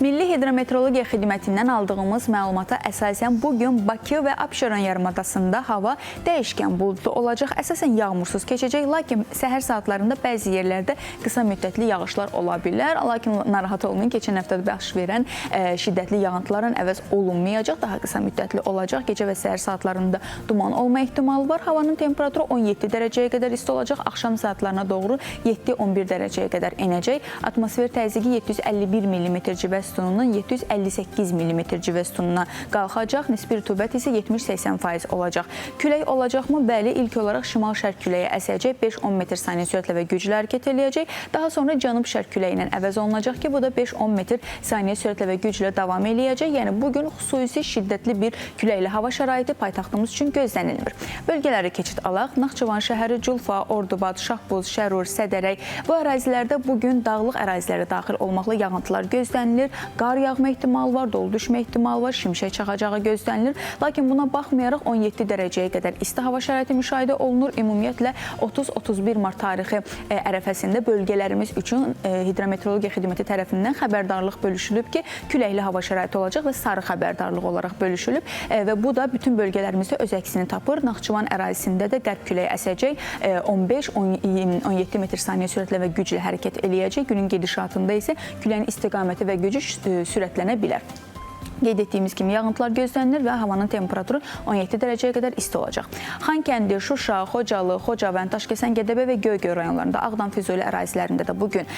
Milli Hidrometeorologiya Xidmətindən aldığımız məlumata əsasən bu gün Bakı və Abşeron yarımadasında hava dəyişkən buludlu olacaq. Əsasən yağmursuz keçəcək, lakin səhər saatlarında bəzi yerlərdə qısa müddətli yağışlar ola bilər. Lakin narahat olmayın, keçən həftə baş verən şiddətli yağıntıların əvəz olunmayacaq, daha qısa müddətli olacaq. Gecə və səhər saatlarında duman olma ehtimalı var. Havanın temperaturu 17 dərəcəyə qədər isti olacaq. Axşam saatlarına doğru 7-11 dərəcəyə qədər enəcək. Atmosfer təzyiqi 751 mm civə sütunundan 758 mm civə sütununa qalxacaq. Nisbi rütubət isə 70-80% olacaq. Külək olacaqmı? Bəli, ilk olaraq şimal-şərq küləyi əsəcək. 5-10 metr saniyə sürətlə və güclü hərəkət eləyəcək. Daha sonra cənub-şərq küləyi ilə əvəz olunacaq ki, bu da 5-10 metr saniyə sürətlə və güclə davam eləyəcək. Yəni bu gün xüsusi şiddətli bir küləkli hava şəraiti paytaxtımız üçün gözlənilmir. Bölgələrə keçid alaq. Naxçıvan şəhəri, Culfa, Ordubad, Şahbuz, Şərur, Sədərək bu ərazilərdə bu gün dağlıq ərazilərə daxil olmaqla yağıntılar gözlənilir. Qar yağma ehtimalı var, dolu düşmə ehtimalı var, şimşək çaxacağı gözlənilir. Lakin buna baxmayaraq 17 dərəcəyə qədər isti hava şəraiti müşahidə olunur. Ümumiyyətlə 30-31 mart tarixi ərəfəsində bölgələrimiz üçün Hidrometeorologiya Xidməti tərəfindən xəbərdarlıq bölüşülüb ki, küləkli hava şəraiti olacaq və sarı xəbərdarlıq olaraq bölüşülüb və bu da bütün bölgələrimizdə öz əksini tapır. Naxçıvan ərazisində də qərb küləyi əsəcək, 15-17 metr saniyə sürətlə və güclə hərəkət eləyəcək. Günün gedişatında isə küləyin istiqaməti və gücü sürətlənə bilər. Qeyd etdiyimiz kimi yağıntılar gözlənilir və havanın temperaturu 17 dərəcəyə qədər isti olacaq. Xankəndi, Şuşa, Xocalı, Xocavənd, Daşkəsən, Gədəbəy və Göygöl rayonlarında, Ağdam, Füzuli ərazilərində də bu gün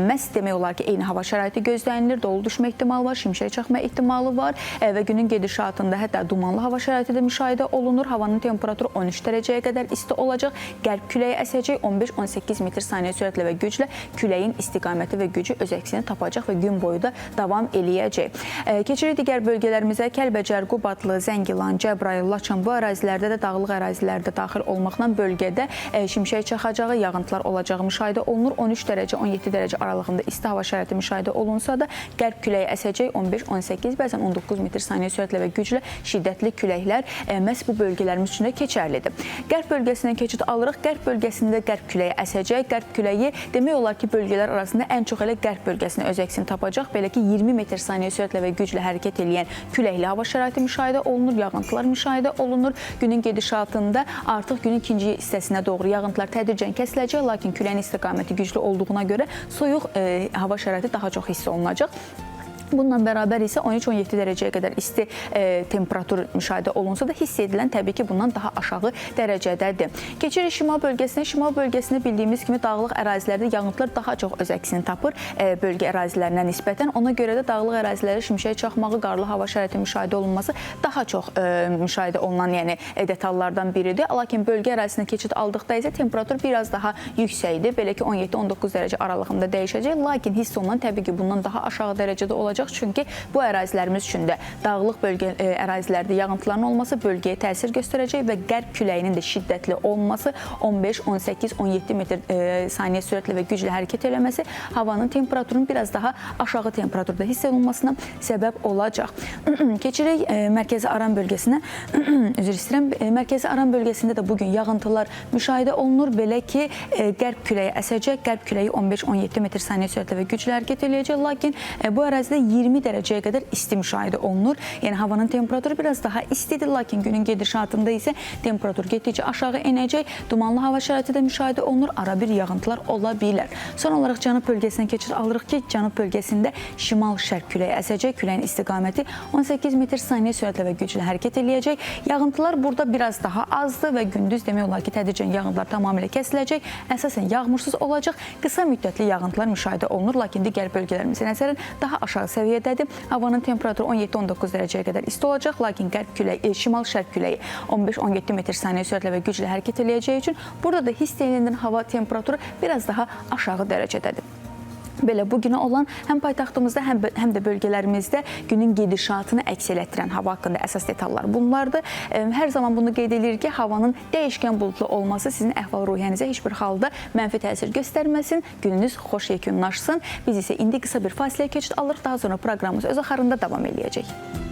məhz demək olar ki, eyni hava şəraiti gözlənilir. Dolu düşmə ehtimalı var, şimşək çaxma ehtimalı var və günün gedişatında hətta dumanlı hava şəraiti də müşahidə olunur. Havanın temperaturu 13 dərəcəyə qədər isti olacaq. Qərb küləyi əsəcək, 15-18 metr saniyə sürətlə və güclə küləyin istiqaməti və gücü öz əksini tapacaq və gün boyu da davam eləyəcək. Keçirik digər bölgələrimizə. Kəlbəcər, Qubadlı, Zəngilan, Cəbrayıl, Laçın bu ərazilərdə də dağlıq ərazilərdə daxil olmaqla bölgədə şimşək çaxacağı, yağıntılar olacağı müşahidə olunur. 13 dərəcə, 17 dərəcə aralığında isti hava şəraiti müşahidə olunsa da qərb küləyi əsəcək, 15-18, bəzən 19 metr saniyə sürətlə və güclə şiddətli küləklər məhz bu bölgələrimiz üçün də keçərlidir. Qərb bölgəsinə keçid alırıq. Qərb bölgəsində qərb küləyi əsəcək. Qərb küləyi demək olar ki, bölgələr arasında ən çox elə qərb bölgəsinə öz əksini tapacaq. Belə ki, 20 metr saniyə sürətlə və güclə hərəkət eləyən küləkli hava şəraiti müşahidə olunur, yağıntılar müşahidə olunur. Günün gedişatında artıq günün ikinci hissəsinə doğru yağıntılar tədricən kəsiləcək, lakin küləyin istiqaməti güclü olduğuna görə soyuq hava şəraiti daha çox hiss olunacaq. Bununla bərabər isə 13-17 dərəcəyə qədər isti temperatur müşahidə olunsa da hiss edilən təbii ki, bundan daha aşağı dərəcədədir. Keçirik şimal bölgəsinə. Şimal bölgəsində bildiyimiz kimi dağlıq ərazilərdə yağıntılar daha çox öz əksini tapır bölgə ərazilərinə nisbətən. Ona görə də dağlıq ərazilərdə şimşək çaxmağı, qarlı hava şəraiti müşahidə olunması daha çox müşahidə olunan, yəni detallardan biridir. Lakin bölgə ərazisinə keçid aldıqda isə temperatur biraz daha yüksəkdir. Belə ki, 17-19 dərəcə aralığında dəyişəcək. Lakin hiss olunan təbii ki, bundan daha aşağı dərəcədə olacaq. Çünki bu ərazilərimiz üçün də dağlıq bölgə ərazilərdə yağıntıların olması bölgəyə təsir göstərəcək və qərb küləyinin də şiddətli olması 15, 18, 17 metr saniyə sürətlə və güclə hərəkət eləməsi havanın temperaturunun biraz daha aşağı temperaturda hiss olunmasına səbəb olacaq. Keçirik Mərkəzi Aran bölgəsinə. Üzr istəyirəm. Mərkəzi Aran bölgəsində də bugün yağıntılar müşahidə olunur. Belə ki, qərb küləyi əsəcək. Qərb küləyi 15-17 metr saniyə sürətlə və güclə hərəkət eləyəcək. Lakin bu ərazidə 20 dərəcəyə qədər isti müşahidə olunur. Yəni havanın temperaturu biraz daha istidir, lakin günün gedişatında isə temperatur getdikcə aşağı enəcək. Dumanlı hava şəraiti də müşahidə olunur, arabir yağıntılar ola bilər. Son olaraq cənub bölgəsinə keçid alırıq ki, cənub bölgəsində şimal-şərq küləyi əsəcək. Küləyin istiqaməti 18 metr saniyə sürətlə və güclə hərəkət eləyəcək. Yağıntılar burada biraz daha azdır və gündüz demək olar ki, tədricən yağıntılar tamamilə kəsiləcək. Əsasən yağmursuz olacaq. Qısa müddətli yağıntılar müşahidə olunur, lakin digər bölgələrimizə nəzərən daha aşağı səviyyədədir. Havanın temperaturu 17-19 dərəcəyə qədər isti olacaq, lakin qərb küləyi, şimal-şərq küləyi 15-17 metr saniyə sürətlə və güclə hərəkət eləyəcəyi üçün burada da hiss edilən hava temperaturu biraz daha aşağı dərəcədədir. Belə bugünə olan həm paytaxtımızda, həm də bölgələrimizdə günün gedişatını əks elətdirən hava haqqında əsas detallar bunlardır. Hər zaman bunu qeyd edirik ki, havanın dəyişkən buludlu olması sizin əhval-ruhiyyənizə heç bir halda mənfi təsir göstərməsin, gününüz xoş yekunlaşsın. Biz isə indi qısa bir fasiləyə keçid alırıq, daha sonra proqramımız öz axarında davam eləyəcək.